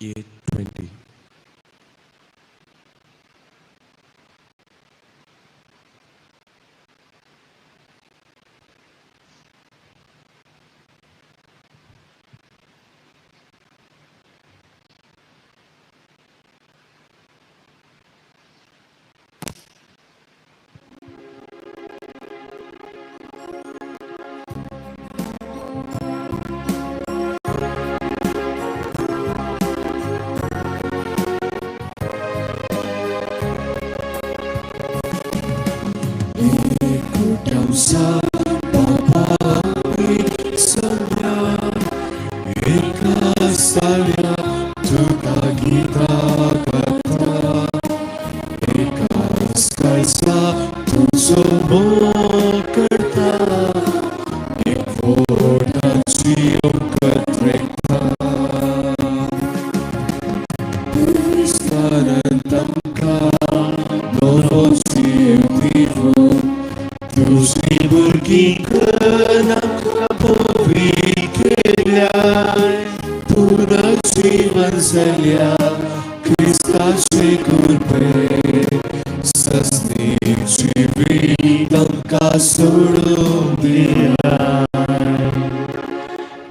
8:20.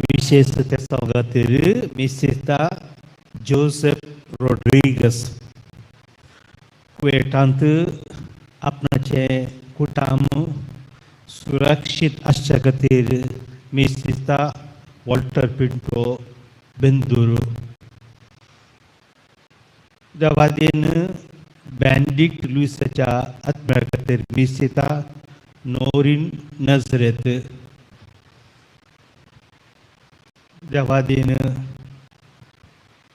विशेष त्या खातीर मिसिता जोसेफ रोड्रिगस कुवेटांत आपणाचें कुटुंब सुरक्षीत आसच्या खातीर मिसिता वॉल्टर पिंटो बेंदूर. देवादीन बॅन्डिक्ट लुईसाच्या आत्म्या खातीर मिसिता नोरीन नजरेत. देवादीन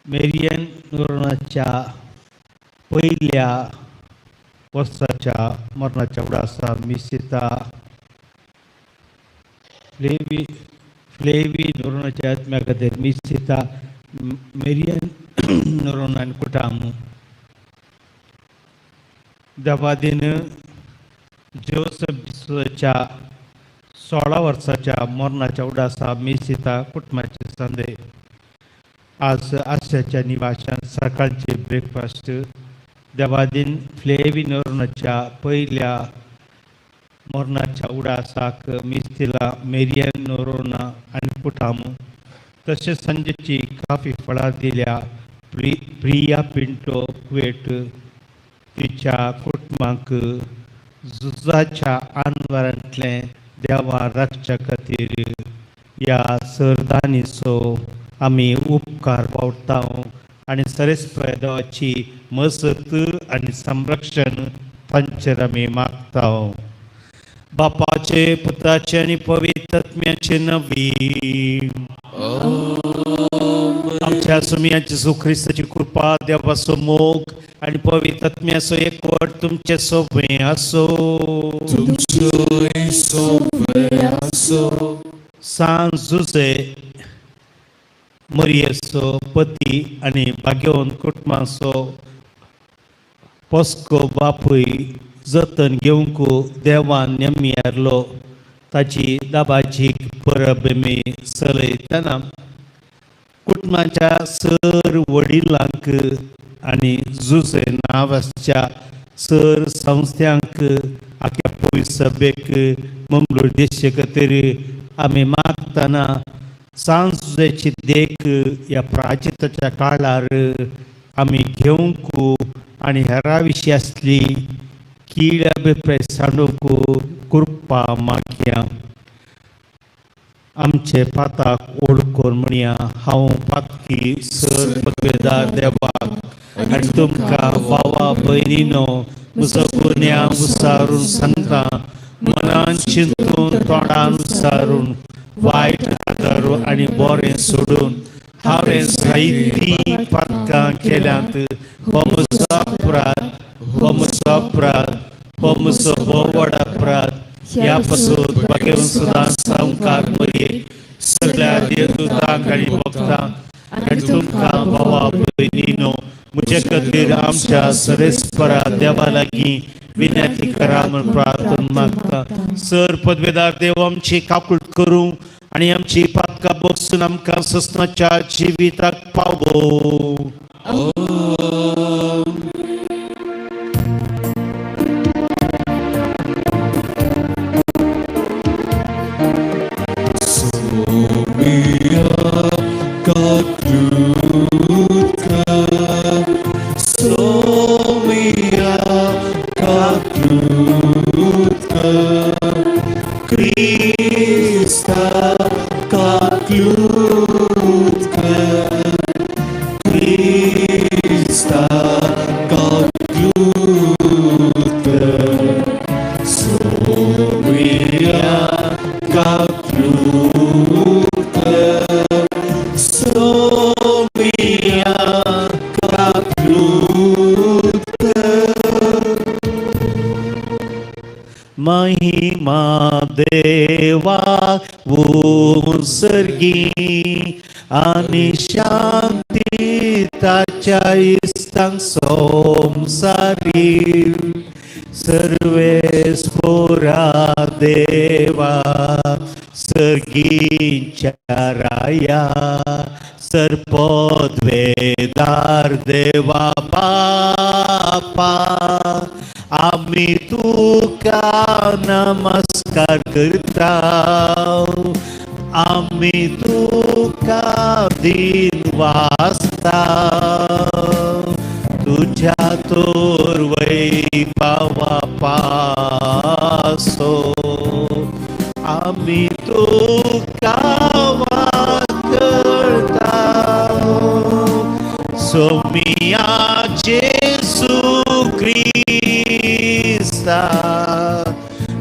मेरियन नोरनाच्या पयल्या वर्साच्या मरणाच्या उडासा मिसिता फ्लेवी फ्लेवी नोरनाच्या आत्म्या खातीर मिसिता मेरियन नोरोना आनी कुटाम. देवादीन जोसफ डिसोजाच्या 16 वर्साच्या मरणाच्या उडासा मिसिता कुटुंबाचे संदे. आज आशाच्या निवाशान सकाळचे ब्रेकफास्ट. देवादीन फ्लेवी नोरनाच्या पयल्या मरणाच्या उडासाक मिस्तिला मेरियन नोरोना आनी कुटाम. तशेंच सांजेची काफी फळां दिल्या प्रिया पिंटो कुवेट तिच्या कुटुंबाक झुजाच्या आनवरांतलें देवा राखच्या खातीर ह्या सरदानीचो आमी उपकार पावता आनी सरेस्पर देवाची मजत आनी संरक्षण तांचेर आमी मागता. बापाचे पुताचे आनी पवित्र आत्म्याचे नवी आमच्या सुमया जेजू क्रिस्ताची कृपा, देवाचो मोग आनी पवित्र आत्म्याचो एकवट तुमचे सोबें आसो. तुमचोय सोबे आसो. सान जुजे मरियेचो पती आनी भाग्यवंत कुटुंबाचो पोस्को बापूय जतन घेवंक देवान नेमियारलो ताची दाबाजीक परब आमी चलयतना कुटुंबाच्या सर वडिलांक आनी जुजे नांवाच्या सर संस्थ्यांक आख्या पयस सभेक मंगळूर देशे खातीर आमी मागतना सांजुजेची देख ह्या प्राचिताच्या काळार आमी घेवंक आनी हेरा विशीं आसली कीळ अभिप्राय सांडूंक कृपा मागया. आमचे पाताक ओळखून म्हणया, हांव पातकी सर पदवेदार देवाक आनी तुमकां भावा भयणीनो म्हजो गुन्यांव उसारून सांगता. मनान चिंतून तोंडान उसारून वायट आदारू आनी बरें सोडून हांवें जायतीं पातकां केल्यांत. हो म्हजो अपराध, हो म्हजो अपराध, हो म्हजो भोव व्हड अपराध. ह्या पासून भाग्यवंत सदां सामकार मरये सगळ्या देवदूतांक आनी भक्तांक आनी तुमकां भावा भयणीनो म्हजे खातीर आमच्या सरेस्परा देवा लागीं विनंती करा म्हूण प्रार्थना मागता. सर पदवेदार देव आमची काकूट करूं आनी आमची पातकां बसून आमकां ससनाच्या जिविताक पावो. Somia kaklutka, Somia kaklutka, Krista kaklutka, Krista kaklutka, Somia kaklutka, Somia kaklutka. महिमा देवा सर्गी आनी शांती ताच्या इस्तांक संवसारी. सर्वेस्पोरा देवा सर्गीच्या राया, सर्पद्वेदार देवा बापा, आमी तुका नमस्कार करता, आमी तुका दिन वाचता. तुझ्या तोर वैभवा पासो आमी तुका वाकळता. सोमिया जेसू क्रिस्ता,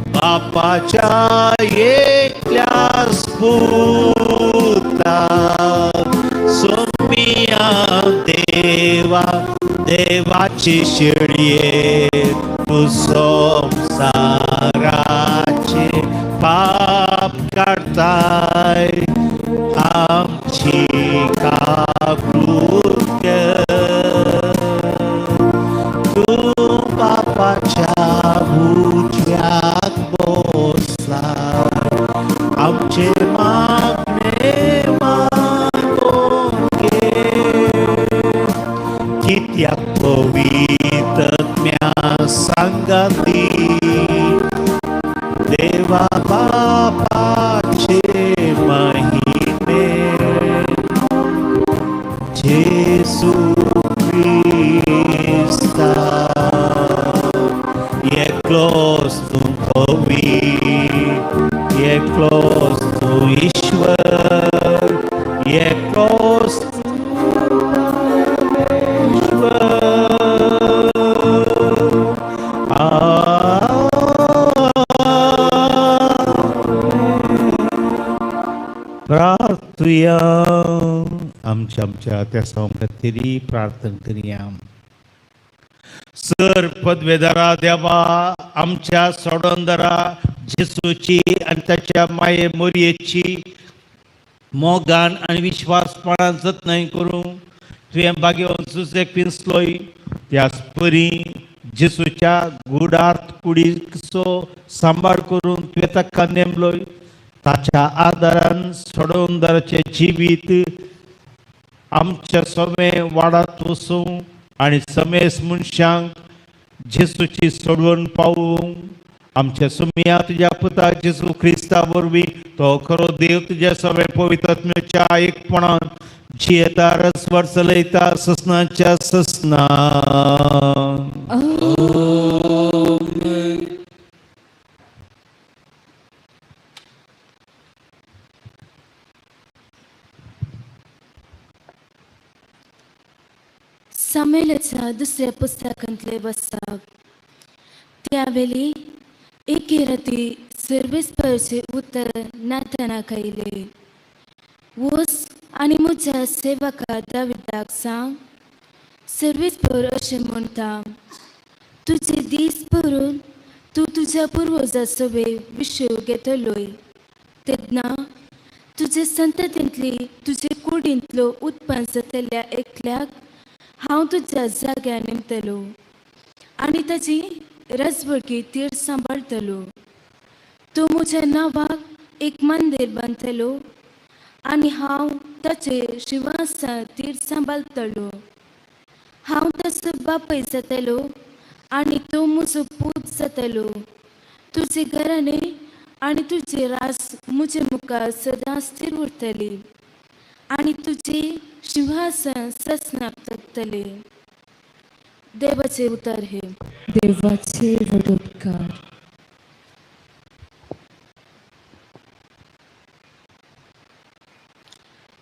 बापाच्या एकल्याच पुता, सोमिया देवा देवाची शेळये, तूं संवसाराचे पाप काडताय, आमची काकूत कर. तूं बापाच्या उजव्याक बसला, आमचे मागणे मागून घे. कित्याक पवित्रत्म्या सांगाती देवा बापाचे महिमे, जेसू क्रिस्ता एकलोच तूं पवी, एकलोच तूं ईश्वर, एकलोच तूं परमेश्वर. आमेन. प्रार्थुया. आमच्या आमच्या त्या खातीर प्रार्थना करया. सर पदवेदारा देवा, आमच्या सोडंदरा जेसूची आनी ताच्या माये मोरयेची मोगान आनी विश्वासपणान जतनाय करूं तुवें भाग्यवंत जुजेक पिंजलोय, त्याच परी जेसूच्या गुडार्थ कुडीचो सांबाळ करून तुवें ताका नेमलोय. ताच्या आदारान सोडोंदराचें जिवीत आमच्या समे वाडात वसूं आनी समेस मनशांक जेसूची सोडवण पावूं. आमच्या सुमया तुज्या पुता जेसू क्रिस्ता वरवीं, तो खरो देव, तुज्या सगळे पवित्रात्म्याच्या एकपणान जियेता, रसवर चलयता ससनाच्या ससना. आमेन. सामेलाच्या दुसऱ्या पुस्तकांतले वसाक. त्यावेळी एके राती सर्वेस्परचे उतर नातानाक आयले, वच आनी म्हज्या सेवका दाविदाक सांग, सर्वेस्पर अशें म्हणटा, तुजे दीस भरून तूं तुज्या पुर्वजा सवे विशय घेतलोय, तेन्ना तुजे संततींतली तुजे कुडींतलो उत्पन्न जातल्या एकल्याक हांव तुज्या जाग्यार नेमतलो आनी ताजी राजवळकी तीर सांबाळटलो. तूं म्हज्या नांवाक एक मंदीर बांदतलो आनी हांव ताचे शिंवासन तीर सांबाळटलो. हांव ताचो बापूय जातलो आनी तो म्हजो पूत जातलो. तुजे घराणें आनी तुजी रास म्हजे मुखार सदां स्थीर उरतली आनी तुजें शिंवासन ससनाक तगतलें. देवाचें उतर हें. देवाचे व्हड उपकार.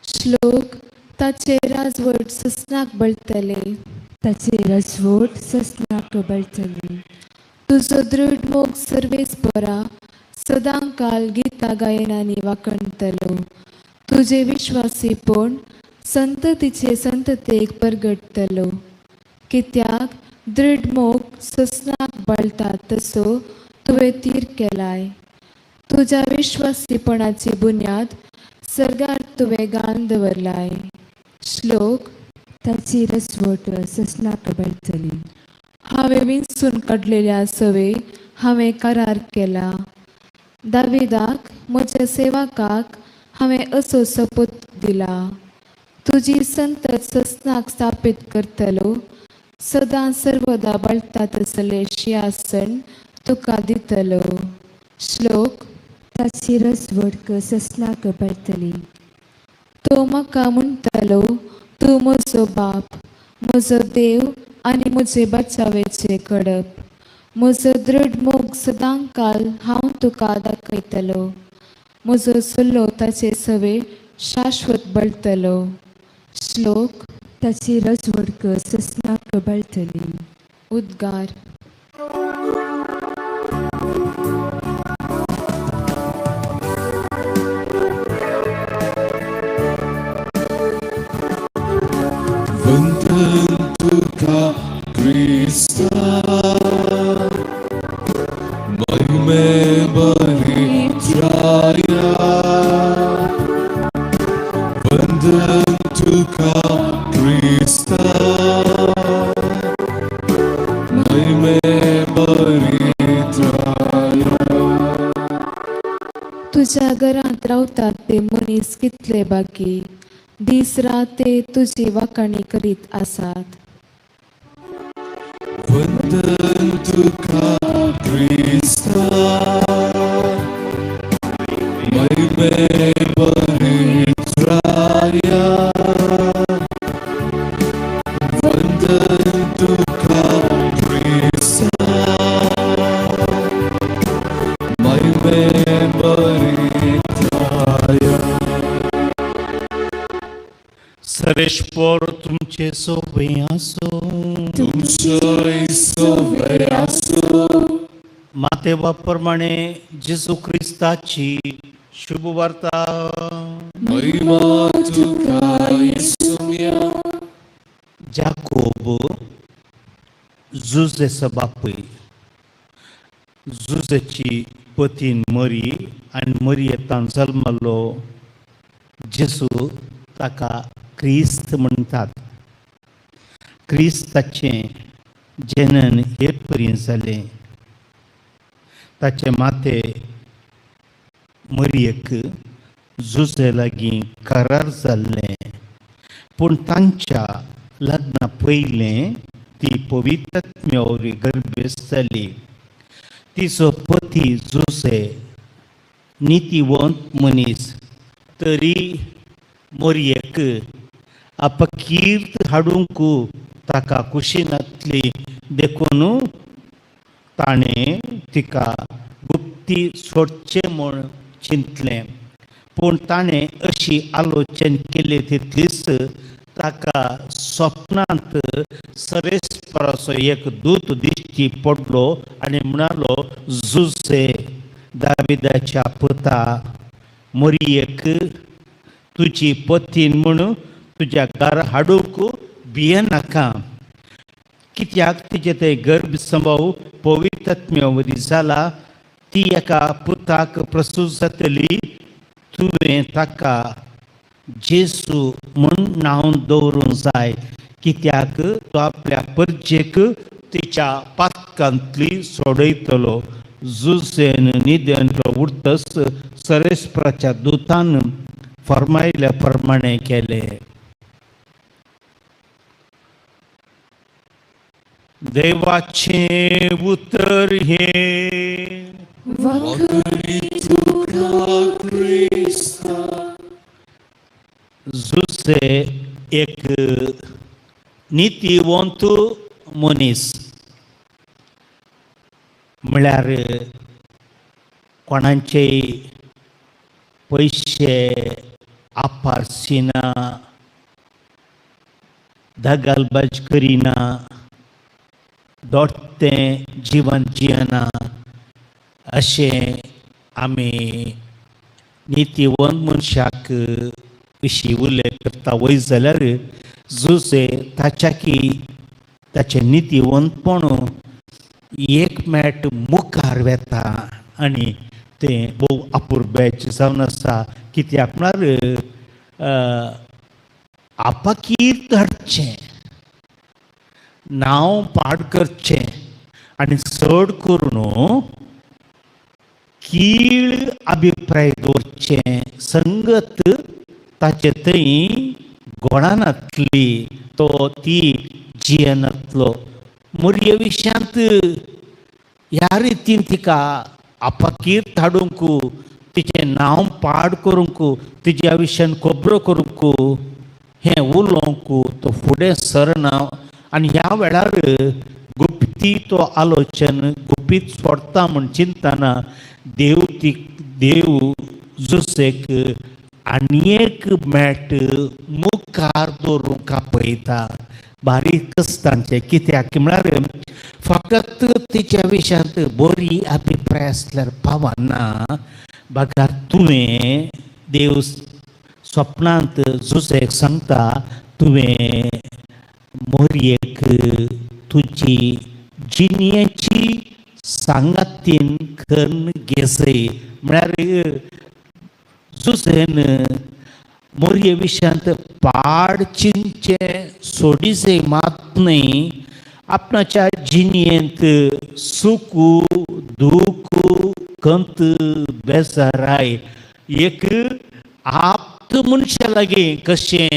श्लोक ताचे राजवट ससनाक बळटले. ताचे राजवट ससनाक बळटली. तुजो दृढ मोग सर्वेस्परा सदांकाल गीता गायनांनी वाखणतलो. तुजें विश्वासीपण संततीचे संततेक परगटतलो. कित्याक दृढ मोग ससनाक बळटा तसो तुवें तीर केलाय. तुज्या विश्वासीपणाची बुन्याद सर्गार तुवें घालून दवरलाय. श्लोक ताची राजवट ससनाक बळटली. हांवें विंचून काडलेल्या सवे हांवें करार केला. दाविदाक म्हज्या सेवकाक हांवें असो सपूत दिला, तुजी संतत ससनाक स्थापीत करतलो, सदां सर्वदा बळटा तसलें शिंयासन तुका दितलो. श्लोक ताची राजवट ससनाक बळटली. तो म्हाका म्हणटलो, तूं म्हजो बाप, म्हजो देव आनी म्हजे बचावेचे कडप. म्हजो दृढ मोग सदांकाल हांव तुका दाखयतलो. म्हजो सल्लो ताचे सवे शाश्वत बळटलो. श्लोक ताची राजवट ससनाक बळटली. उद्गार. वंदन तुका क्रिस्ता, महिमे बरित्राया. वंदन तुका क्रिस्ता, महिमे बरित्राया. तुज्या घरांत रावतात ते मनीस कितले बागी, दीस रात ते तुजी वाखाणी करीत आसात. वंदन तुका क्रिस्ता, महिमे बरित्राया. वंदन तुका क्रिस्ता, महिमे बरित्राया. सर्वेस्पर तुमचे सोबे आसो. तुमचोय सोबे आसूं. मातेवा प्रमाणे जेजू क्रिस्ताची शुभ वार्ता. महिमा तुका येसुया. जाकोब जुजेचो बापूय, जुजेची पतीन मरी आनी मरयेंतान जल्मलो जेजू ताका क्रिस्त म्हणटात. क्रिस्ताचें जनन हे परीन जालें. ताचें माते मरयेक जुजे लागीं करार जाल्लें, पूण तांच्या लग्ना पयलें ती पवित्रत्म्या वरवीं गर्भेस्त जाली. तिचो पती जुजे नितीवंत मनीस, तरी मोरयेक अपकीर्त हाडूंक ताका खुशी नासली, देखून ताणें तिका गुप्ती सोडचें म्हूण चिंतलें. पूण ताणें अशी आलोचन केली तितलीच ताका स्वप्नांत सरेस्पराचो एक दूत दिश्टी पडलो आनी म्हणालो, जुजे दाविदाच्या पुता, मोरयेक तुजी पतीन म्हूण तुज्या घरा हाडूंक भियेनाका, कित्याक तिजें तें गर्भ संभव पवित्रत्म्या वरी जाला. ती एका पुताक प्रसूत जातली, तुवें ताका जेजू म्हूण नांव दवरूंक जाय, कित्याक तो आपल्या परजेक तिच्या पातकांतली सोडयतलो. जुसेन निदेंतलो उरतस सरेस्पराच्या दुतान फर्मायल्या प्रमाणे केले. देवाचें उतर हें. जुसे एक नितीवंत मनीस म्हळ्यार कोणाचेय पयशे आपारसिना, दगलबाज करिना, दोडतें जिवन जियना अशें आमी नितीवंत मनशाक विशीं उल्लेख करता वयर जाल्यार जुसे ताच्याकी ताचें नितीवंतपण एक मेट मुखार वेता आनी तें भोव अपुरबायेचें जावन आसा. कित्याक म्हळ्यार आपाकीर्त हाडचें, नांव पाड करचें आनी चड करून कीळ अभिप्राय दवरचें संगत ताचे थंय गोळानातली तो ती जियेनातलो. मोरये विशयांत ह्या रितीन तिका आपाकीर्त हाडूंक, तिचें नांव पाड करूंक, तिज्या विशयान खबरो करूंक, हें उलोवंक तो फुडें सरना आनी ह्या वेळार गुप्ती तो आलोचन गुपीत सोडता म्हूण चिंतना देव ती देव जुसेक आनी एक मेट मुखार दवरूंक आपयता. बारीक कस्तांचें कित्याक म्हळ्यार फकत तिच्या विशयांत बरी अभिप्राय आसल्यार पावना, बगर तुवें देव स्वप्नांत जुसेक सांगता तुवें मोरयेक तुजी जिणेची सांगातीन करून घेसय. म्हळ्यार जुसेन मोरये विशयांत पाड चिंतचें सोडिसे मात न्हय, आपणाच्या जिणेंत सुख दूख कंत बेजाराय एक आप्त मनशा लागीं कशें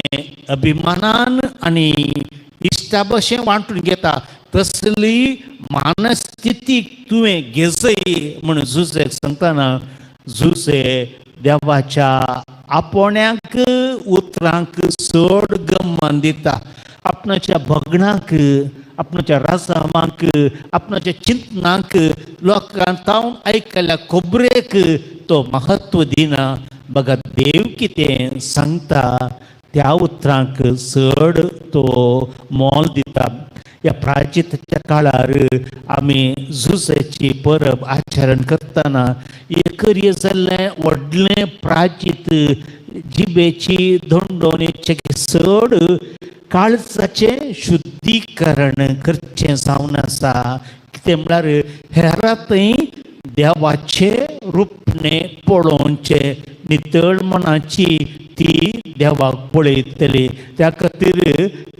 अभिमानान आनी इश्टा भशेन वांटून घेता तसली मानस्थिती तुवें घेसय म्हूण जुसेक सांगतना जुसे देवाच्या आपोवण्याक उतरांक चड गमन दिता. आपणाच्या भगणाक, आपणाच्या राजावांक, आपणाच्या चिंतनाक, लोकांक तावन आयकल्या खबरेक तो महत्व दिना, बघा देव कितें सांगता त्या उतरांक चड तो मोल दिता. ह्या प्राचिताच्या काळार आमी जुसेची परब आचरण करतना एकर्य जाल्लें व्हडलें प्राचीत जिबेची धोंडोणेचें चड काळजाचें शुद्धीकरण करचें जावन आसा. कितें म्हळ्यार हेरां थंय देवाचें रुपणें पळोवचें, नितळ मनाची ती देवाक पळयतली. त्या खातीर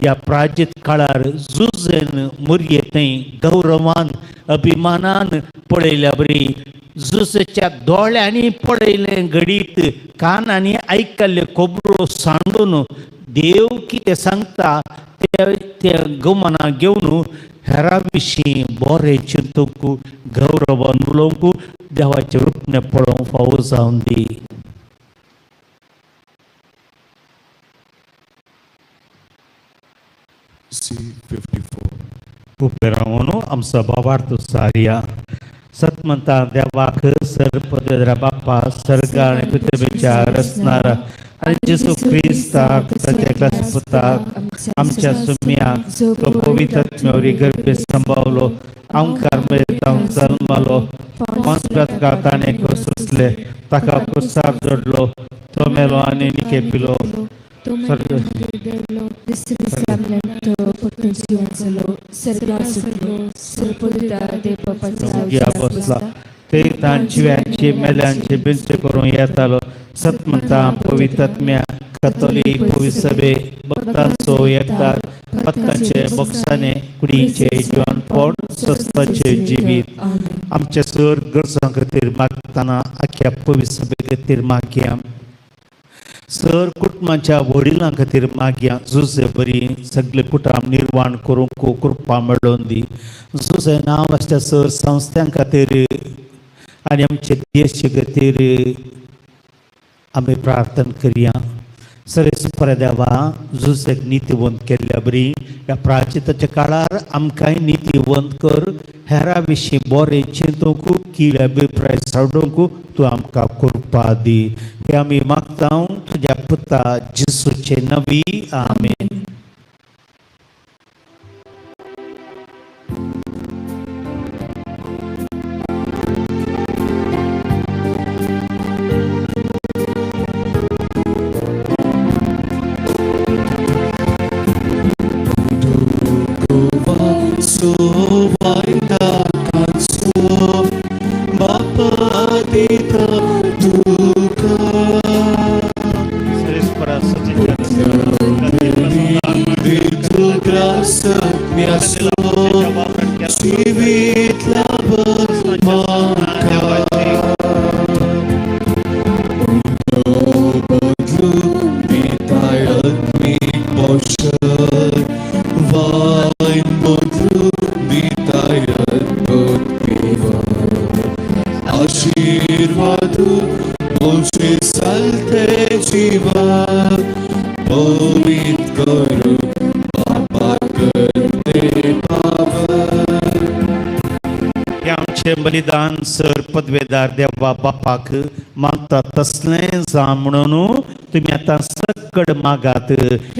ह्या प्राचीत काळार जुजेन मोरये थंय गौरवान अभिमानान पळयल्या बरी जुसेच्या दोळ्यांनी पळयलें घडीत, कानांनी आयकल्ले खबरो सांडून देव कितें सांगता ते गमना घेवन हेरा विशीं बरें चिंतूंक, गौरवान उलोवंक, देवाचें रुपणें पळोवंक फावो जावन दी. C54. उबे रावन आमचो भावार्थ सारया. सतमंता देवाक सरपदरा बाप्पा सर्ग आनी पृथ्वीच्या रचणारा आनी जेजू क्रिस्ताक ताच्या क्लासपुताक आमच्या सुम्याक तो पवित्र आत्म्यावरी गर्भे संभावलो, आमकार मेळटा जल्मलो, मांसप्रात ताणें सोंसले, ताका कुसार जोडलो, तो मेलो आनी निकेपिलो, बसला ते तांची मेल्यांची बिनचे करून येतालो. सतमंता पवित्र आत्म्या कथोलीक पवित्र सभे भक्तांचो एकतार पत्तांचे बक्षाने कुडीचे जिवनपण सस्ताचे जिवीत. आमेन. आमच्या सर गरजां खातीर मागतना आख्या पवित्र सभे खातीर मागया. सर कुटुंबाच्या वडिलां खातीर मागया, जुजे बरी सगळे कुटुंब निर्वाण करूंक कृपा मेळोवन दी. जुजे नांव आसता सर संस्थां खातीर आनी आमचे देशे खातीर आमी प्रार्थना करया. सरेस्पर देवा, जुजेक नितीवंत केल्ल्या बरी ह्या प्राचिताच्या काळार आमकांय नितीवंत कर. हेरा विशीं बरें चिंतूंक, कीड अभिप्राय साडूंक तूं आमकां कृपा दी. हे आमी मागता तुज्या पुता जेसूचे नवी. आमेन. So vaida kanso Bapa dita tuka सरेस्परा Dito grasa miaso Sivit labat maka Undo badlu ditay atmik poshan Vain badlu ditay atmik piva आशीर्वादू मोचे चालते जीवा पवित करू बाबा करते पावन. हे आमचें बलिदान सर पदवेदार देवा बापाक मागता तसलें जा म्हणून तुमी आतां सक्कड मागात.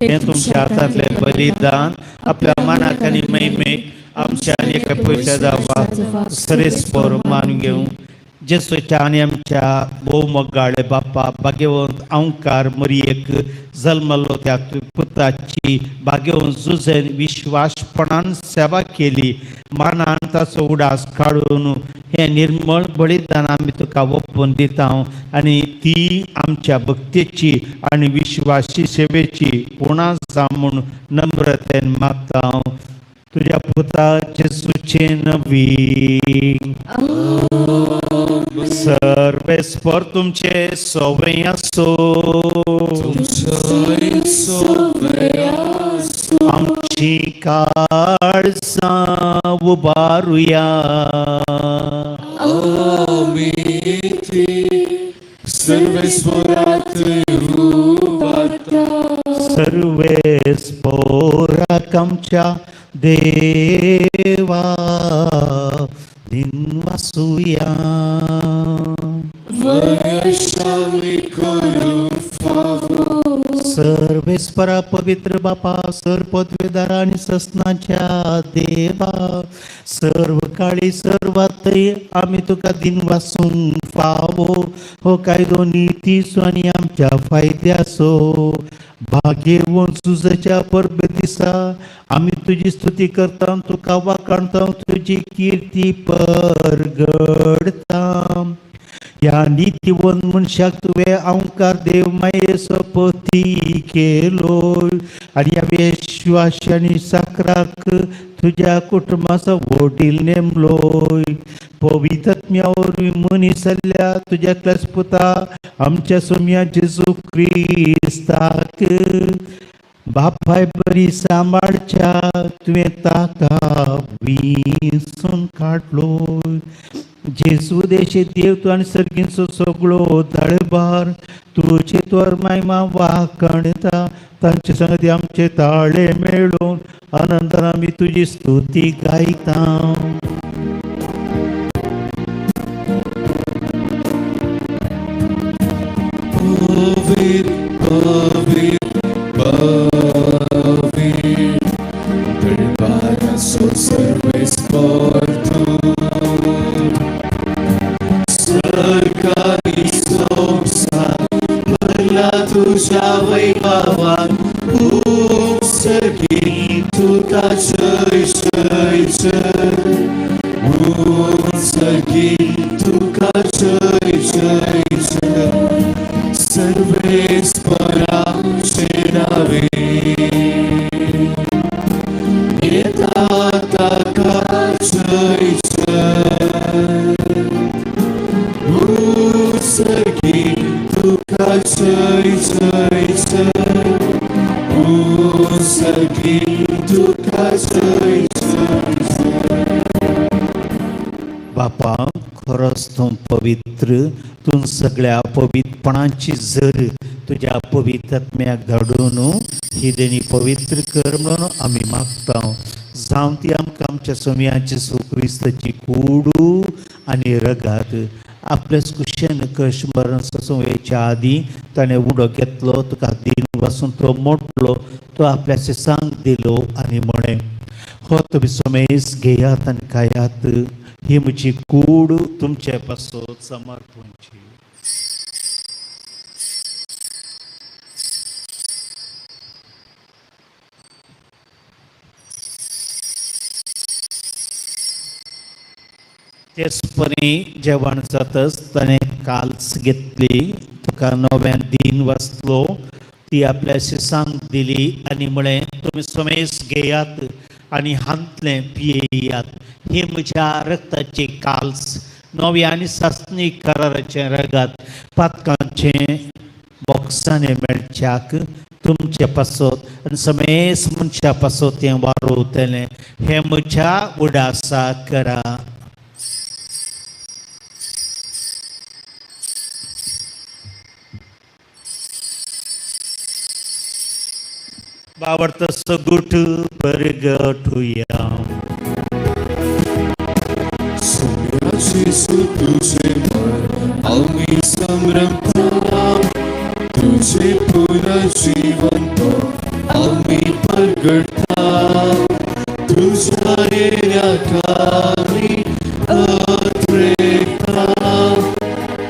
हें तुमच्या हातांतलें बलिदान आपल्या मनाक आनी महिमेक आमच्या आनी एका पयच्या देवा सरेस्पर मान घेवं. जेसूच्या आनी आमच्या भोवमगाळे बापा भाग्यवंत अंकार मरियेक जल्मलो त्या पुताची भाग्यवंत जुजेन विश्वासपणान सेवा केली. मानान ताचो उडास काडून हें निर्मळ बलिदान आमी तुका ओपून दिता आनी ती आमच्या भक्तेची आनी विश्वासी सेवेची उणा जा म्हूण नम्रतेन मागता तुज्या पुता जेसूचे नवी. सर्वेस्पर तुमचे सोवे आसो. तुमचोय सोवे आसूं. आमची काळजां उबारुया. आमी ती सर्वेस्वरात उबारता. सर्वेस्पोराक आमच्या देवा दिनवासुया. वयशामी करू फावो. सर्वेस्परा पवित्र बापा, सर पदवेदारा आनी ससनाच्या देवा, सर्व काळी सर्वातय आमी तुका दिनवासूंक फावो. हो कायदो नितीचो आनी आमच्या फायद्याचो. भाग्यवंत सुजाच्या परबे दिसा आमी तुजी स्तुती करता, तुका वाखाणता, तुजी किर्ती परगडता. ह्या नितीवंत मनशाक तुवें अंकार देव माये सोपती केलो आनी ह्या विश्वास आनी साकराक तुज्या कुटुंबाचो वडील नेमलो. पवित्रत्म्या वरवीं मनीस जाल्ल्या तुज्या क्लेसपुता आमच्या सोम्या जेजू क्रिस्ताक बापाय बरी सांबाळच्या तुवें ताका विसून काडलो. जेजू देशे देव तूं आनी सर्गींचो सगळो दळबार तुजे त्वर मायमा वाखणता. तांचे संगती आमचे ताळे मेळून आनंदान आमी तुजी स्तुती गायता. पवित्र पवित्र पवित्र दरबाराचो सर्वेस्पर तूं. सरकारी संवसार भरला तुज्या वैभवान. सर्गी तुका जय जय जय. सर्गी तुका जय जय जय. सर्वेस्पराचे नावे. जय जय जय ओ सर्गी तुका जय जय जय. बापा, खरोच तूं पवित्र, तूं सगळ्या पवित्रपणाची जर तुज्या पवित्र आत्म्याक धाडून ही देणी पवित्र कर म्हणून आमी मागता. जावं ती आमकां आमच्या सोम्याची सुक्रिस्ताची कुडू आनी रगात. आपल्याच कुशेन कश मरण सोसूं वयच्या आदीं ताणें उडो घेतलो, तुका दिन वासून तो मोडलो, तो आपल्या शिसांक दिलो आनी म्हळें, हो तुमी समेस घेयात आनी खायात, ही म्हजी कूड तुमचे पासत समर्पणची. तेच परी जेवण जातच ताणें काल्स घेतली, तुका नव्यान दिन वाचलो, ती आपल्या शिसांक दिली आनी म्हळें, तुमी समेस घेयात आनी हांतलें पियेयात, ही म्हज्या रक्ताची काल्स, नव्या आनी सासणी कराराचें रगात, पातकांचें बॉक्सांनी मेळच्याक तुमचे पासत आनी समेस मनशा पासत तें वारोवतलें. हें म्हज्या उडासा करा. बावडतो सगुट परगटुया. सोम्या जेजू तुझे मरण आम्ही संभ्रमता, तुझे पुनर्जीवंत आम्ही परगटता, तुझ्या येण्याक आम्ही अत्रेता,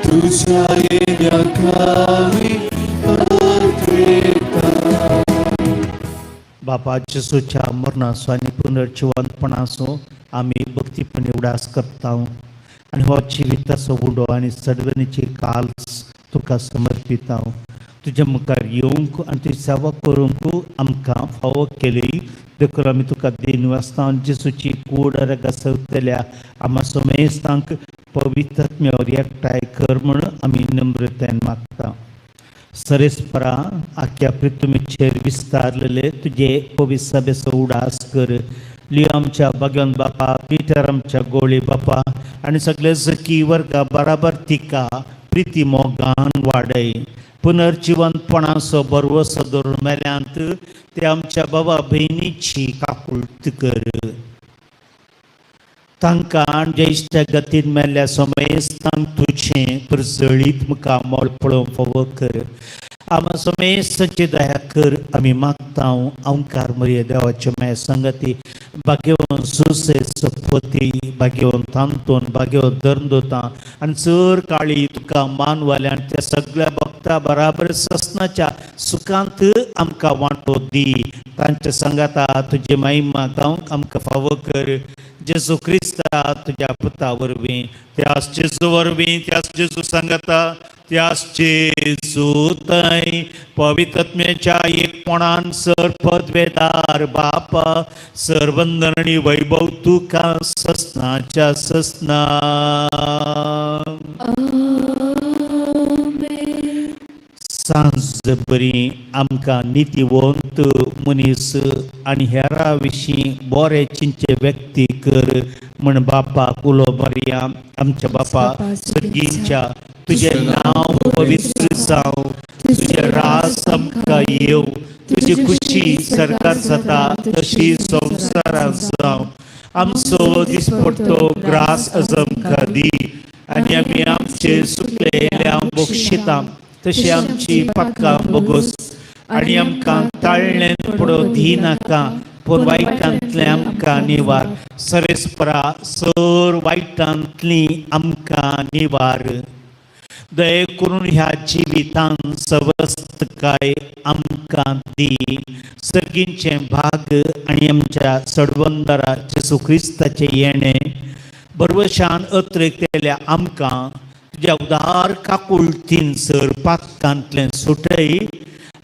तुझ्या येण्याक आम्ही अत्रेता. बापा, जेजूच्या मरणाचो आनी पुनर्जिवंतपणाचो आमी भक्तीपणी उडास करता आनी हो जिविताचो उडो आनी सडवणीची काल्स तुका समर्पिता. तुज्या मुखार येवंक आनी तुजी सेवा करूंक आमकां फावो केली देखून आमी तुका दिन वाचता. आनी जेजूची कूड रगासवतल्या आमा समेस्तांक पवित्र एकठांय कर म्हूण आमी नम्रतायेन मागता. सरेस्परा, आख्या पृथ्वीचेर विस्तारलेले तुजे पवित्र सभेचो उडास कर. लियो आमच्या भगवान बापा, पिटर आमच्या गोळी बापा आनी सगळे जकी वर्गा बराबर तिका प्रिती मोगान वाडय. पुनर्जिवंतपणाचो बरवसो धरून मेल्यांत ते आमच्या बाबा भयणीची काकुळट कर. तांकां ज्येश्ठ गतीन मेल्ल्या समेस्तांक तुजें प्रजळीत मुखामळ पळोवंक फावो कर. आमा समेस्तांची दया कर आमी मागता. अंकार मरिये, देवाचे माय संगती, भाग्यवंत सुसे सपती, भाग्यवंत आंतोन, भाग्यवंत धर्मदोतां आनी चड काळी तुका मानवाले आनी त्या सगळ्या भक्ता बराबर ससनाच्या सुखांत आमकां वांटो दी. तांच्या सांगाता तुजी महिमा गावंक आमकां फावो कर, जेजू क्रिस्ता तुज्या पुता वरवीं. त्याच जेजू वरवीं, त्याच जेजू सांगता, त्याच जेजू थंय पवित्रत्म्याच्या एकपणान सर पदवेदार बापा, सरवंदन आनी वैभव तुका ससनाच्या ससना. आमेन. सांज बरी आमकां नितीवंत मनीस आनी हेरा विशीं बरे चिंतचे व्यक्ती कर म्हण बापाक उलो मारया. आमच्या बापा सर्गींच्या, तुजें नांव पवित्र जावं, तुजें राज आमकां येवं, तुजी खुशी सरकार जाता तशी संवसारांत जावं. आमचो दिसपडतो ग्रास आज आमकां दी आनी आमी आमचे चुकलेल्या बक्षिता तशी आमची पातकां बोगोस आनी आमकां ताळ्ळें पडो दी नाका, पूण वायटांतलें आमकां निवार. सरेस्परा, सर वायटांतली आमकां निवार. दये करून ह्या जिवितान सवस्तकाय आमकां दी. सर्गींचें भाग आनी आमच्या सडवंदरा जेजू क्रिस्ताचें येणें बरवशान अत्रेकतेल्या आमकां तुज्या उदार काकुळतीन सर पातकांतलें सुटय.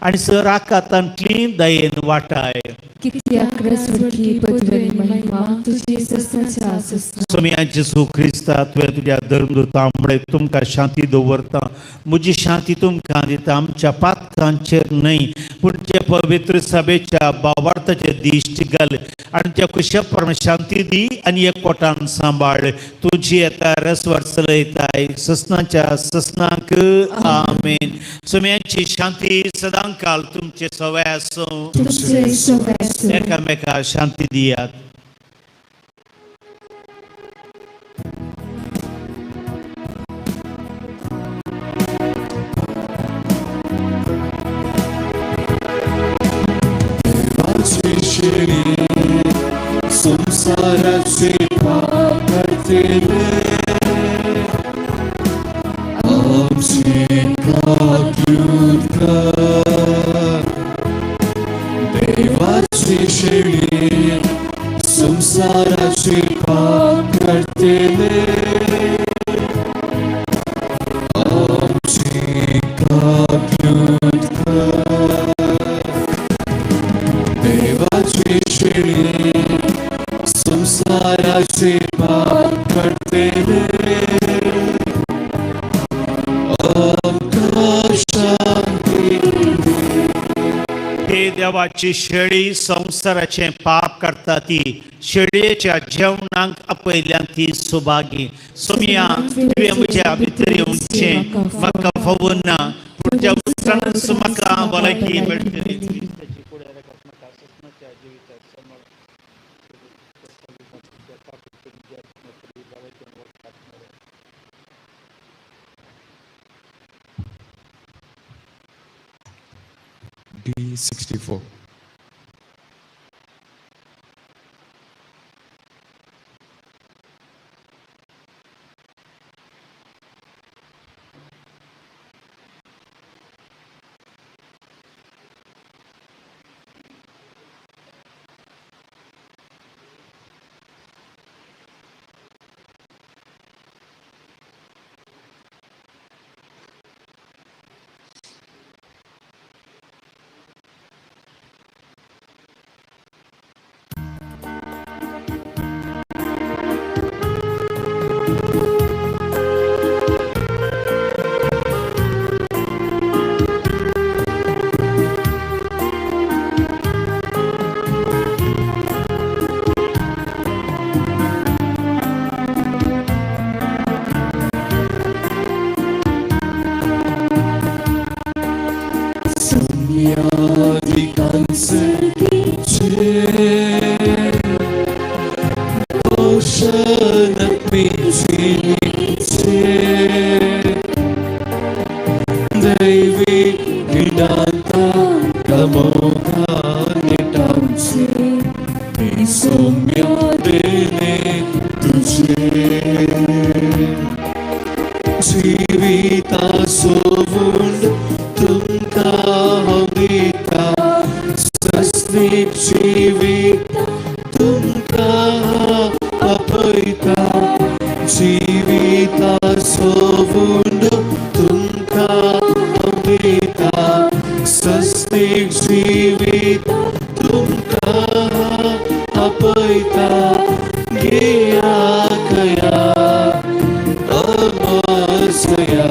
आनी सर आकातांतली दयेन वाटाय. कित्याक रजवटकी पदवी आनी महिमा तुजी ससनाच्या ससना. सोमया जेसू क्रिस्ता, तुवें तुज्या धर्मदूता म्हळें, तुमकां शांती दवरता, म्हजी शांती तुमकां दिता. आमच्या पातकांचेर न्हय पूण ते पवित्र सभेच्या बावार्थाचे दिश्ट घाल आनी त्या कुशा प्रमाण शांती दी आनी एकवटान सांबाळ. तुजी येता रसवर चलयताय ससनाच्या ससनाक. आमेन. सोम्यांची शांती सदांकाल तुमचे सवय आसूं. तुमचे सवय आसूं. एकामेका शांती दियात. देवाची शेळी संसाराचे पाप काडटले, आमची काकूत कर. देवाची शेळी संसाराचे पाप काडटले, आमची काकूत कर. देवाची शेळी संसाराचे पाप काडटले, आमकां शांती दी. हे देवाची शेळी संवसाराचें पाप करता ती शेळयेच्या जेवणाक आपयल्यान ती सुभागी. सोमया, तुवें म्हज्या भितर येवचें म्हाका फावून ना, पूण त्या उतरानच म्हाका भलायकी मेळटली. D64. दैवी गिडांता कमोघाने टामचे ती सौम्य देणे तुझे. जीविता सोवून तुमकां हांव दिता, सस्नीक जिवीत तुमकां हांव आपयता. जिविता सोवून तुमकां हांव दिता, सस्नीक जिवीत तुमकां हांव आपयता. घेया कया अमसया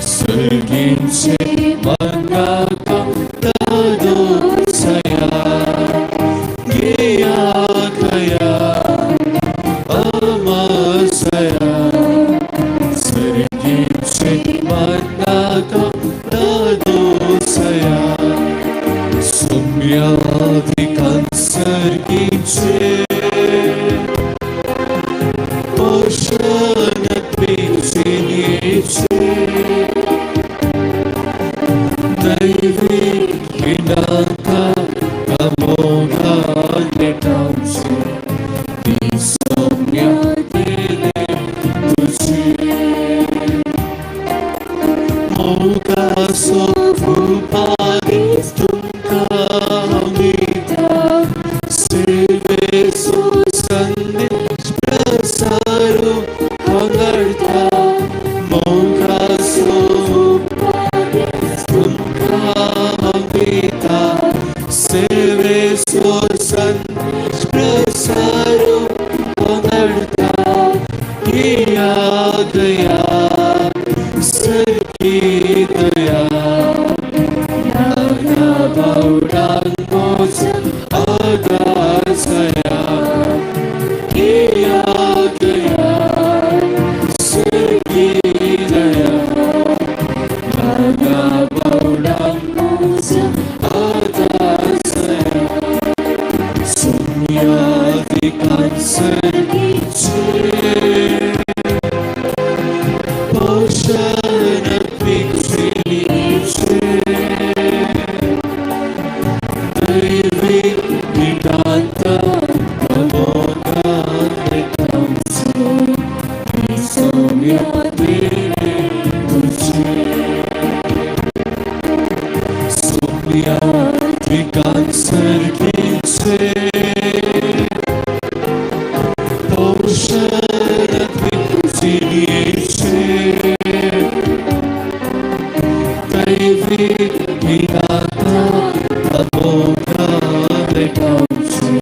सर्गींचे मनाका दादोसया. घेया कया अमसया सर्गींचे मनाका दादोसया. सौम्याधिकां सर्गींचे पोषण पिंचिनीचे दैवी गिडांता कमोघाने टामचे ती सौम्य देणे तुझे. मोगासो उपाधी तुमकां हांव दिता, सेवेचो संदेश प्रसारू हांव धाडटा. मोगासो उपाधी तुमकां सोम्या विकांसर्गीचे पोषण जिणयेचे दैवी विधाता अमोघा भेटोवचे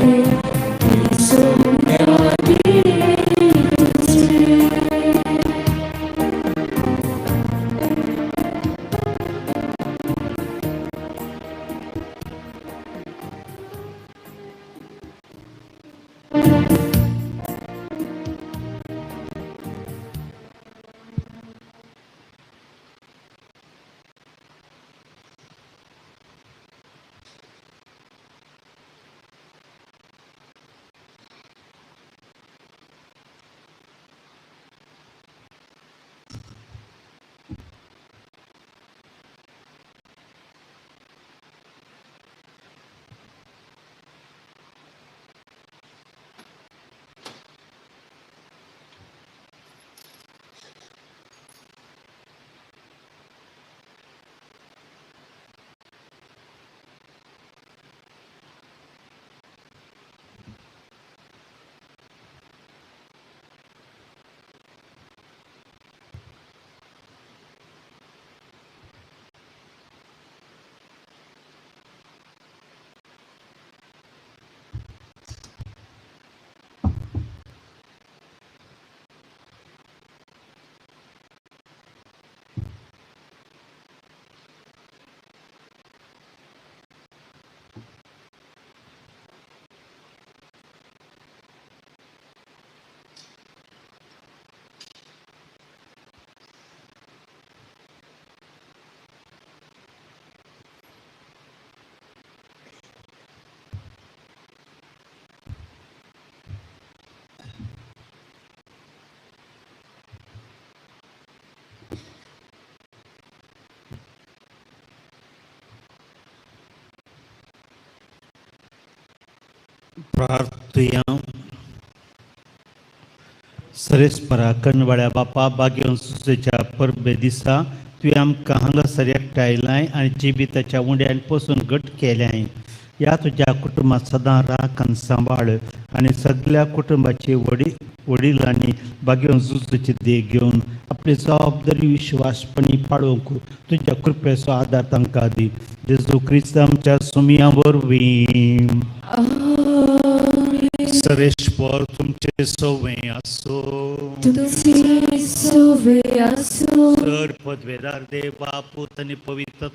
प्रार्थुया. सरेस्परा कनवाड्या बापा बागेवन सुसेच्या परबे दिसा तुवें आमकां हांगासर एकठांयलाय आनी जिविताच्या उंड्यान पसून घट केल्याय. ह्या तुज्या कुटुंबात सदां राख आनी सांबाळ आनी सगल्या कुटुंबाची वडिलांनी बागेवन जुजूची देख घेवन आपली जबाबदारी विश्वासपणी पाळोवंक तुज्या कृपेचो आदार तांकां दी. जेजू क्रिस्त आमच्या सुमया वरवीं. सरेश्वर तुमचे सोवे आसो. तुमचे सोवे आसो. सर पदवेदार देव बापूत आनी पवित्र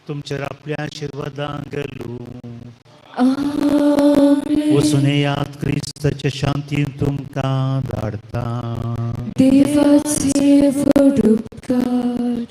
तुमचेर आपल्या आशिर्वादान घालूं. वचून येयात, क्रिस्ताच्या शांतीन तुमकां धाडटा. देवाचे व्हड उपकार.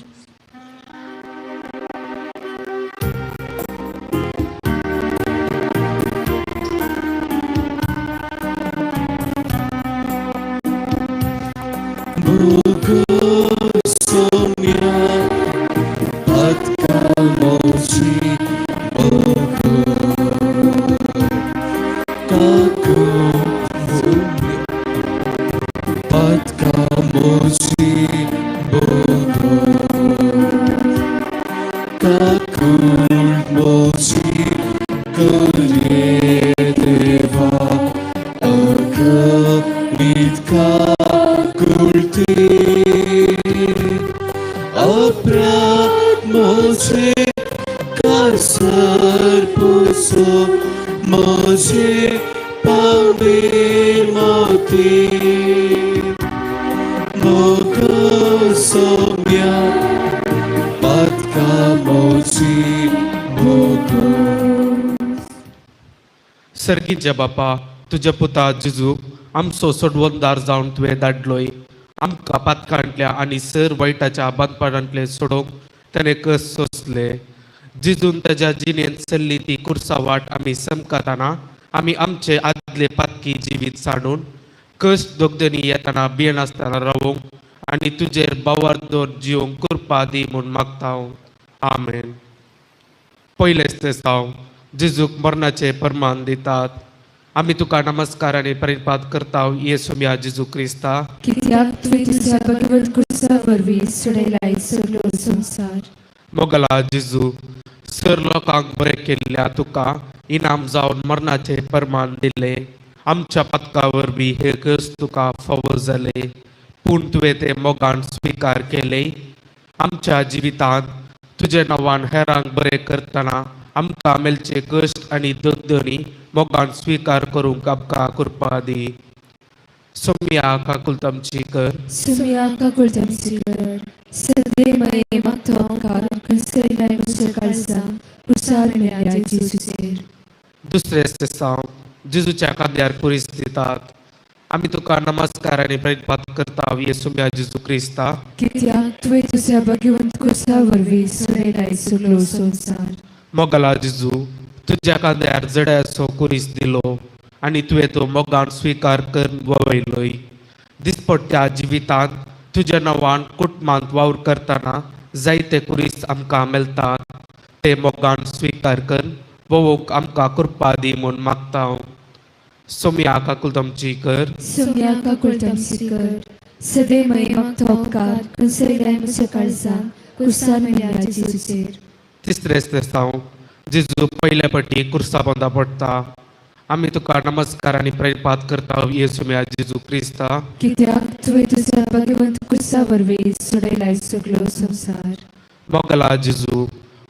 सर्गीच्या बापा, तुज्या पुता जेजू आमचो सोडवणदार जावन तुवें धाडलोय. आमकां पातकांतल्या आनी सर वायटाच्या बांदपाडांतले सोडोवंक ताणें कस सोंसले. जेजून ताज्या जिणेंत चल्ली ती कुर्सा वाट आमी समकाताना आमी आमचे आदले पातकी जिवीत सांडून कश्ट दोगदनी येताना भियेनासतना रावोंक आनी तुजेर बावार दवर जिवंक कृपा दी म्हूण मागता हांव. आमेन. पयलेच ते हांव जेजूक मरणाचे प्रमाण दितात. आमी तुका नमस्कार आनी परिपात करता येसू जेजू क्रिस्ता, कित्याक तुवें तुज्या भगवत कुर्सा वरवीं सोडयलाय सगळो संवसार. मोगला जेजू, सर लोकांक बरें केल्ल्या तुका इनाम जावन मरणाचें प्रमाण दिलें. आमच्या पातका वरवीं हे कस तुका फावो जाले, पूण तुवें ते मोगान स्विकार केले. आमच्या जिवितांत तुजे नांवान हेरांक बरें करतना आमकां मेळचे कश्ट आनी दगदणी मोगान स्विकार करूंक आमकां कृपा दी. सोम्या काकुळट आमची कर. सुम्या काकुळट आमची कर. सदे मये मागता उपकार खंयसरल्याय म्हज्या काळजान कुर्सार मेळ्ळ्या जेजूचेर. दुसरें सेसांव. जेजूच्या खांद्यार कुरीस दितात. आमी तुका नमस्कार आनी प्रणिपात करता येसुम्या जेजू क्रिस्ता, कित्याक तुवें तुज्या भाग्यवंत कुर्सा वरवीं सोडयलाय सगलो संवसार. मोगला जेजू, तुज्या खांद्यार जड्याचो कुरीस दिलो आनी तुवें तो मोगान स्विकार करून वळयलोय. दिसपट्ट्या जिवितांत तुज्या नांवान कुटुंबांत वावर करतना जायते कुरीस आमकां मेळटात, ते मोगान स्विकार करून वोवंक आमकां कृपा दी म्हूण मागता. सोम्या काकुळट आमची कर. सुम्या काकुळट आमची कर. सदे मये मागता उपकार खंयसरल्याय म्हज्या काळजान कुर्सार मेळ्ळ्या जेजूचेर. तिसरें सेसांव. जेजू पयल्या पटी कुर्सा पोंदा पडटा. आमी तुका नमस्कार आनी प्रणिपात करता येसुम्या जेजू क्रिस्ता, कित्याक तुवें तुज्या भाग्यवंत कुर्सा वरवीं सोडयलाय सगलो संवसार. मोगला जेजू,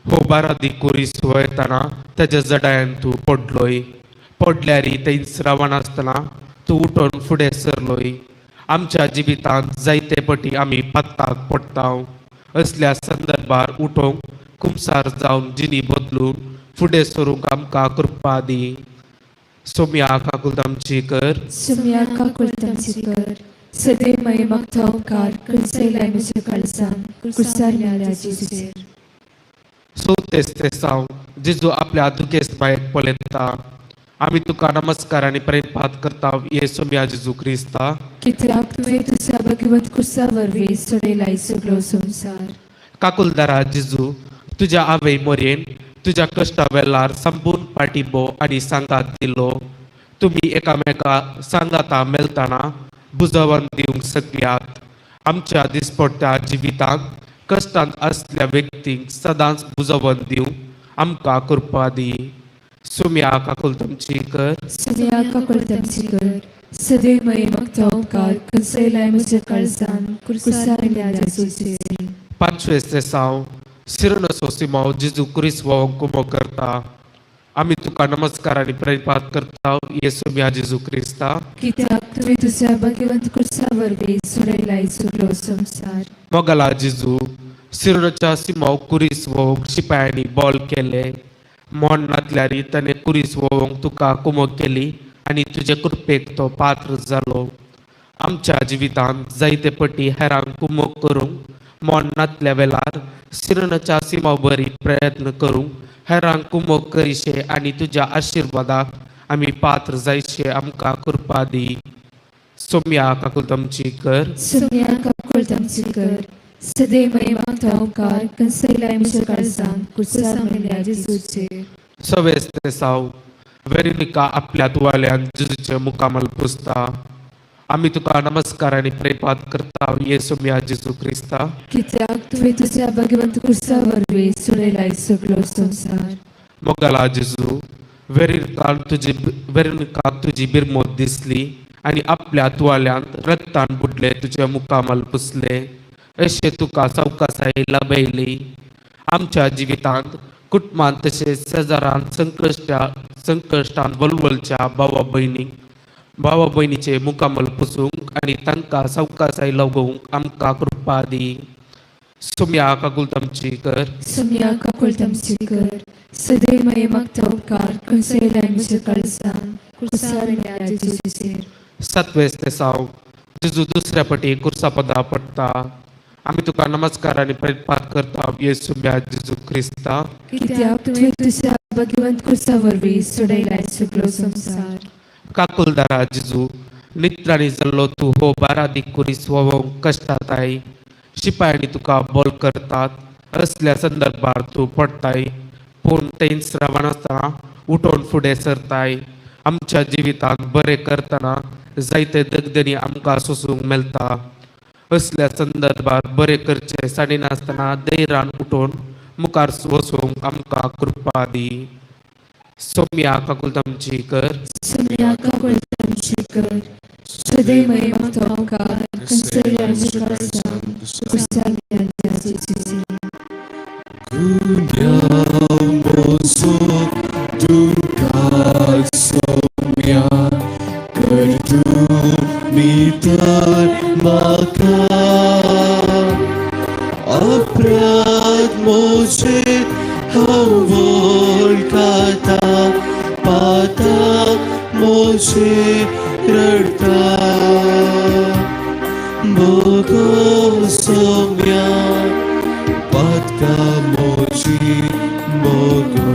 हो बारादी कुरीस वयतना तेज्या जडायन तूं पडलोय. पडल्यारी थंयच रावनासतना तूं उठोन फुडें सरलोय. आमच्या जिवितांत जायते पटी आमी पातकाक पडटा. असल्या संदर्भार उठोवंक कुमसार जावन जिणी बदलून फुडें सरूंक आमकां कृपा दी. सोम्या काकुळट आमची कर. सुम्या काकुळट आमची कर. सदे मये मागता उपकार खंयसरल्याय म्हज्या काळजान कुर्सार मेळ्ळ्या जेजूचेर. चवथें सेसांव. जेजू आपल्या दुखेस्त बायक पळयता. आमी तुका नमस्कार आनी प्रणिपात करता येसुम्या जेजू क्रिस्ता, कित्याक तुवें तुज्या भाग्यवंत कुर्सा वरवीं सोडयलाय सगलो संवसार. काकुलदारा जेजू, तुज्या आवय मोरयेन तुज्या कश्टा वेळार संपूर्ण पाठिंबो आनी सांगात दिलो. तुमी एकामेका सांगाता मेळटना बुजवण दिवंक शकल्यात. आमच्या दिसपट्ट्या जिवितांत कश्टांत आसल्या व्यक्तींक सदांच बुजवण दिवंक आमकां कृपा दी. सुम्या काकुळट आमची कर. सुम्या काकुळट आमची कर. सदैव मये मागता उपकार खंयसरल्याय म्हज्या काळजान कुर्सार मेळ्ळ्या जेजूचेर. पांचवें सेसांव. सिरनसो सिमांव जेजू क्रिस्त वोंक कुमो करता. आमी तुका नमस्कार आनी प्रणिपात करता येसुम्या जेजू क्रिस्ता, कित्याक तुवें तुज्या भाग्यवंत कुर्सा वरवीं सोडयलाय सगलो संवसार. मोगला जेजू, सिरनच्या सिमांव कुरीस वोंक शिपायांनी बॉल केले. मोन नातल्यारी ताणें कुरीस वोंक तुका कुमो केली आनी तुजे कृपेक तो पात्र जालो. आमच्या जिवितांत जायते पटी हेरांक कुमोक करूंक मोन नातल्या वेळार सिरनच्या सिमांव बरी प्रयत्न करूंक हेरांक कुमोक करिशे आनी तुज्या आशिर्वादाक आमी पात्र जायशे आमकां कृपा दी. सोम्या काकुळट आमची कर. सुम्या काकुळट आमची कर. सदैव मये मागता उपकार खंयसरल्याय म्हज्या काळजान कुर्सार मेळ्ळ्या जेजूचेर. सवें सेसांव. वेरोनिका आपल्या तुवाल्यान जेजूचें मुखामल पुसता. आमी तुका नमस्कार आनी प्रेपात करता येसुम्या जेजू क्रिस्ता, कित्याक तुवें तुज्या भाग्यवंत कुर्सा वरवीं सोडयलाय सगलो संवसार. मोगला जेजू, वेरोनिकाक तुजी बिरमोत दिसली आनी आपल्या तुवाल्यांत रक्तान बुडले तुजें मुखामल पुसलें. अशें तुका सवकासाय लाभयली. आमच्या जिवितांत कुटुंबांत तशेंच शेजारांत संकश्टांत वलवलच्या भावा भयणीचे मुखामल पुसूंक आनी तांकां सवकासाय लागोवंक आमकां कृपा दी. सुम्या काकुळट आमची कर. सुम्या काकुळट आमची कर. सदैव मये मागता उपकार खंयसरल्याय म्हज्या काळजान कुर्सार मेळ्ळ्या जेजूचेर. सातवें सेसांव. जेजू दुसऱ्या पटी कुर्सा पदा पडटा. आमी तुका नमस्कार आनी प्रणिपात करता येसुम्या जेजू क्रिस्ता, कित्याक तुवें तुज्या भाग्यवंत कुर्सा वरवीं सोडयलाय सगलो संवसार. काकुलदारा जेजू, नित्राणी जाल्लो तूं हो बारादी कुरीस वोवंक कश्टाताय. शिपायांनी तुका बोल करतात असल्या संदर्भार तूं पडटाय, पूण थंयच रावनासतना उठोवन फुडें सरताय. आमच्या जिवितांत बरें करतना जायते दगदणी आमकां सोसूंक मेळटा. असल्या संदर्भार बरें करचें साडिनासतना धैर्यान उठोवन मुखार वचूंक आमकां कृपा दी. सोम्या काकुळटामची कर. सोम्या काकुळटामची कर. सदैव मागता उपकार खंयसरल्यार म्हज्या काळजान कुर्सार मेळ्ळ्या जेजूचेर. Gunyamboso duka somya kartu mitar maka अपराध मोचे हांव वळखता पाता मोचे रडता बोगो सोम्या पातका मोजी बोगो.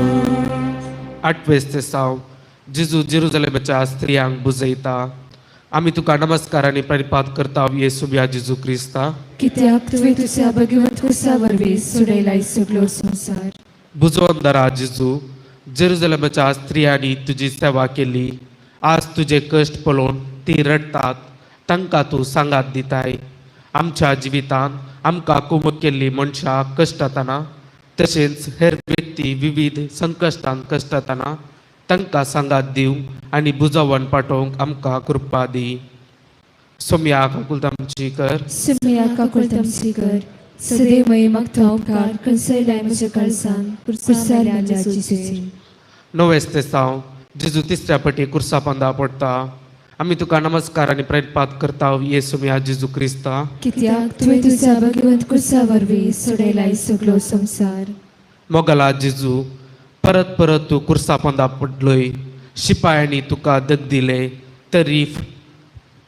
आठवेस ते साव जेजू जेरुजलेमाच्या स्त्रियांक बुजयता. आमी तुका नमस्कार आनी प्रणिपात करता येसू या जेजू क्रिस्ता, कित्याक तुवें तुज्या भगवंत कुर्सा वरवीं सोडयलाय सगलो संवसार. बुजोवन दरा जेजू, जेरुजलेमाच्या स्त्रियांनी तुजी सेवा केली. आज तुजे कश्ट पळोवन ती रडटात. तांकां तूं सांगात दिताय. आमच्या जिवितांत आमकां कुमक केल्ली मनशां कश्टताना, तशेंच हेर व्यक्ती विविध संकश्टांत कश्टताना तांकां सांगात दिवंक आनी बुजोवन पाठोवंक आमकां कृपा दी. सोम्या काकुळटामची कर. सोम्या काकुळटामची कर. सदैव मागता उपकार खंयसरल्यार म्हज्या काळजान कुर्सार मेळ्ळ्या जेजूचेर. णवेस ते साव जेजू तिसऱ्या पटी कुर्सा पंदा पडटा. आमी तुका नमस्कार आनी प्रणिपात करता येसू या जेजू क्रिस्ता, कित्याक तुवें तुज्या भगवंत कुर्सा वरवीं सोडयलाय सगलो संवसार. मोगला जेजू, परत परत तूं कुर्सा पोंदा पडलोय. शिपायांनी तुका दग दिले तरी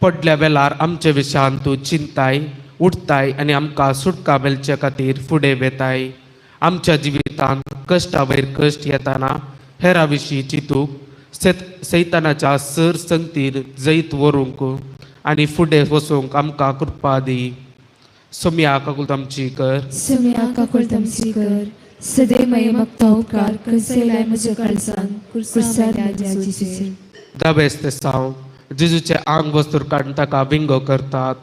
पडल्या वेळार आमचे विशयान तूं चिंताय, उठताय आनी आमकां सुटका मेळचे खातीर फुडें वेताय. आमच्या जिवितांत कश्टा वयर कश्ट येताना हेरा विशीं चिंतूंक, सैतानाच्या सर संगतीर जैत व्हरूंक आनी फुडें वचूंक आमकां कृपा दी. सोम्या काकुळटामची कर. सोम्या काकुळटामची कर. सदैव मागता उपकार खंयसरल्यार म्हज्या काळजान कुर्सार मेळ्ळ्या जेजूचेर. धावेस ते साव जेजूचे आंग वस्तूर काडून ताका विंगो करतात.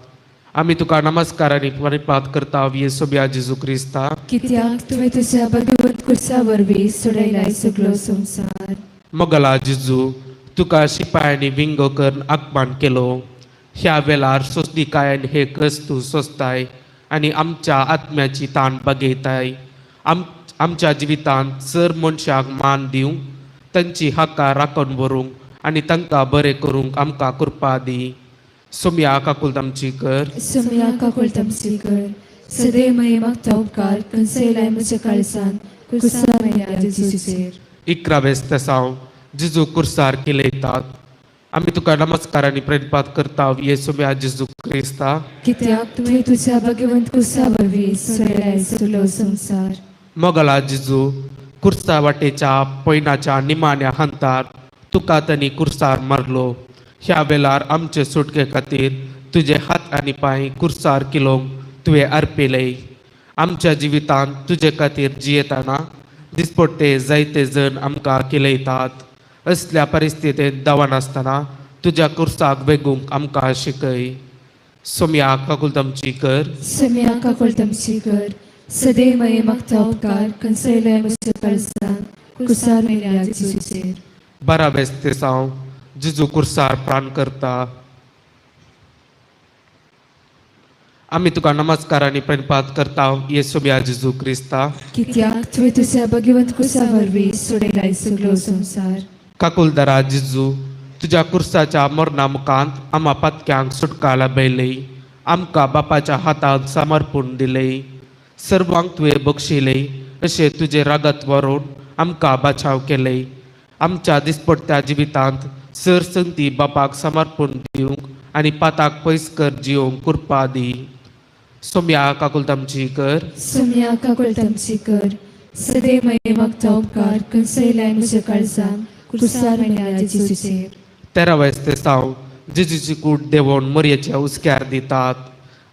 आमी तुका नमस्कार आनी प्रणिपात करता येसोब्या जेजू क्रिस्ता, कित्याक तुवें तुज्या भगवंत कुर्सा वरवीं सोडयलाय सगलो संवसार. मोगला जेजू, तुका शिपायांनी विंगो करून अपमान केलो. ह्या वेळार सोंसणीकायेन हे कश्ट तूं सोंसताय आनी आमच्या आत्म्याची ताण बगयताय. आमच्या जिवितांत चड मनशाक मान दिवंक, तांची हक्कां राखून व्हरूंक आनी तांकां बरें करूंक आमकां कृपा दी. सोम्या काकुळटामची कर. सोम्या काकुळटामची कर. सदैव मागता उपकार खंयसरल्यार म्हज्या काळजान कुर्सार मेळ्ळ्या जेजूचेर. 11वें तेसांव जेजू कुर्सार किलयतात. आमी तुका नमस्कार आनी प्रणिपात करता येसू जेजू क्रिस्ता, कित्याक तुवें तुज्या भगवंत कुर्सा वरवीं सोडयलाय सगलो संवसार. मोगला जेजू, कुर्सा वाटेच्या पयणाच्या निमाण्या हंतार तुका तांणी कुर्सार मारलो. ह्या वेळार आमचे सुटके खातीर तुजे हात आनी पांय कुर्सार किलोवंक तुवें अर्पिले. आमच्या जिवितांत तुजे खातीर जियेतना दिसपट्टे जायते जण आमकां किलयतात. असल्या परिस्थितींत दवनासतना तुज्या कुर्साक वेगूंक आमकां शिकय. सोम्या काकुळटामची कर. सोम्या काकुळटामची कर. सदैव मागता उपकार खंयसरल्यार म्हज्या काळजान कुर्सार मेळ्ळ्या जेजूचेर. 12वें तेसांव जेजू कुर्सार प्राण करता. आमी तुका नमस्कार आनी प्रणिपात करता येसू या जेजू क्रिस्ता, कित्याक तुवें तुज्या भगवंत कुर्सा वरवीं सोडयलाय सगलो संवसार. काकुलदारा जेजू, तुज्या कुर्साच्या मरणा मुखांत आमा पातक्यांक सुटका लाभयली. आमकां बापाच्या हातांत समर्पण दिलें. सर्वांक तुवें बक्षिलें अशें तुजें रागत व्हरून आमकां बाचाव केलें. आमच्या दिसपट्ट्या जिवितांत सर संगती बापाक समर्पण दिवंक आनी पाताक पयस कर जियोंक कृपा दी. सोम्या काकुळटामची कर. सोम्या काकुळटामची कर. सदैव मागता उपकार खंयसरल्यार म्हज्या काळजान कुर्सार मेळ्ळ्या जेजूचेर. 13वें तेसांव जेजूची कूड देवोन मरयेच्या हुस्क्यार दितात.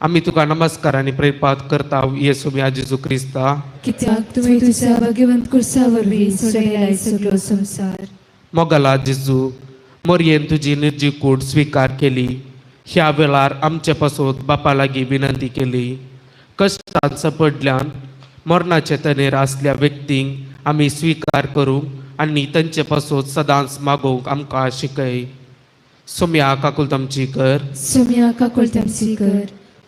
आमी तुका नमस्कार आनी प्रेपात करता येसू या जेजू क्रिस्ता, कित्याक तुवें तुज्या भगवंत कुर्सा वरवीं सोडयलाय सगलो संवसार. मोगला जेजू, मरयेन तुजी निर्जीव कूड स्विकार केली. ह्या वेळार आमचे पासून बापा लागीं विनंती केली. कश्टान सपडल्यान मरणाचे तनेर आसल्या व्यक्तींक आमी स्विकार करूंक आनी तांचे पासून सदांच मागोवंक आमकां शिकय. सोम्या काकुलतमची कर. सोम्या काकुळटमची कर.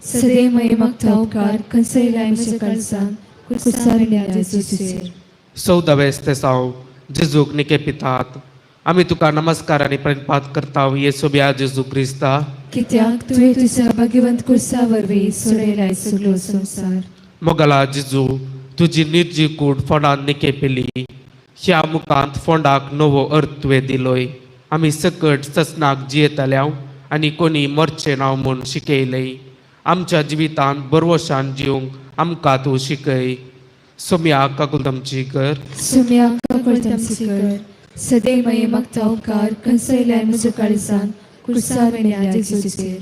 सदैव मागता उपकार खंयसरल्याय म्हज्या काळजान कुर्सार मेल्या जेजूचेर. 14वें तेसांव जेजूक निके पितात. आमी तुका नमस्कार आनी प्रणपात करता येसोब्या जेजू क्रिस्ता, कित्याक तुवें तुज्या भाग्यवंत कुर्सा वरवीं सोडयलाय सगलो संवसार. मोगला जेजू, तुजी निर्जीव कूड फोंडान निके पेली. ह्या मुखांत फोंडाक नवो अर्थ तुवें दिलोय. आमी सकट ससनाक जियेतल्याव आनी कोणी मरचें ना म्हूण शिकयलय. आमच्या जिवितांत बरवशान जिवंक आमकां तूं शिकय. सोम्या काकुलतमची कर. सोम्या काकुळटमची कर. सदैव मागता उपकार खंयसरल्याय म्हज्या काळजान कुर्सार मेल्या जेजूचेर.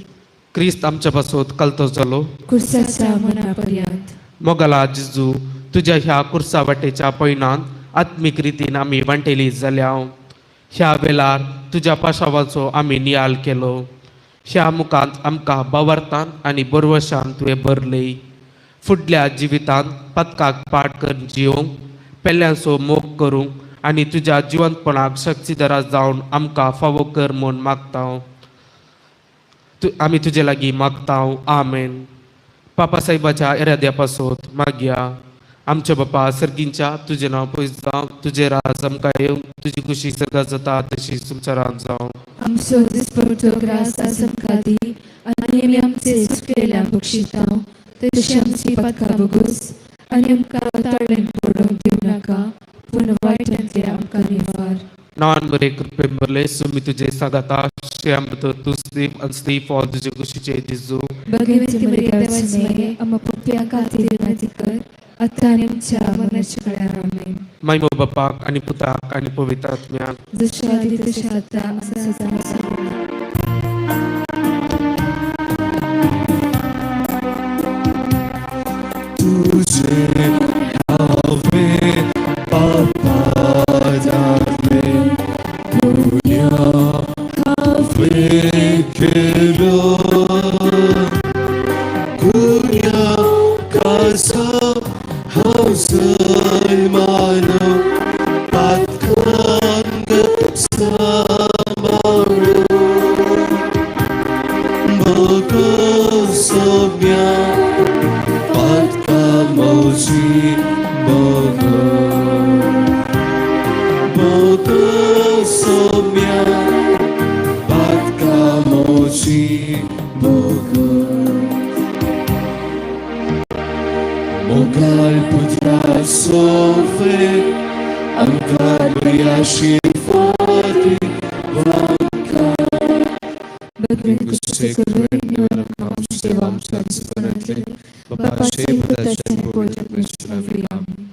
क्रिस्त आमच्या पासून कलतो जालो कुर्साच्या मना पर्यंत. मोगला जेजू, तुज्या ह्या कुर्सा वाटेच्या पयणांत आत्मीक रितीन आमी वांटेली जाल्या. ह्या वेळार तुज्या पाशावाचो आमी नियाळ केलो. ह्या मुखांत आमकां बावरतान आनी बरवशान तुवें भरली. फुडल्या जिवितांत पदकाक पाठ करून जियोवंक, पेल्यांचो मोग करूंक आनी तुज्या जिवंतपणाक शक्तीदरा जावन आमकां फावो कर म्हूण मागता. आमी तुजे लागीं मागता. आमेन. पापा साहेबाच्या इराद्या पासत मागया. आमच्या बापा सर्गींच्या, तुजें नांव पयस जावं, तुजें राज आमकां येवं, तुजी खुशी सर्गात जाता तशी संवसारांत जावं. आमचो दिसपडटो ग्रास आज आमकां दी आनी आमी आमचे चुकलेल्या बक्षिता तशी आमची पातकां भोगोस आनी आमकां ताळ्यान पडोवंक दिवं नाका, पूण वायटांतले आमकां निवार. नांवान बरे कृपेन भरले, सुमी तुजे सागाता, श्याम भितर तूं स्त्री आनी स्त्री फॉल तुजे कुशीचे जेजू. भगवंती मरिया देवाची माये, आमकां पापयां खातीर विनंती कर आतां आनी आमच्या मरणाच्या वेळार. आमेन. मायमो बापाक आनी पुताक आनी पवित्र आत्म्याक, जशें आदी तशें आतां आनी सदां आमेन. तुझे हांवें बापा दादले गुन्या हांवें केलो गुन्या कासा हांव सलमानो पातकांक सांबाळो मोगो सोम्या पातका मोजी मोगो मोगो सोम्या पातका मोजी मोगो मोगाल पुत्रा सोफे आमकां बरी आशिर्वादी बापाचे पुताचे आनी पवित्र आत्म्याचे नांवान.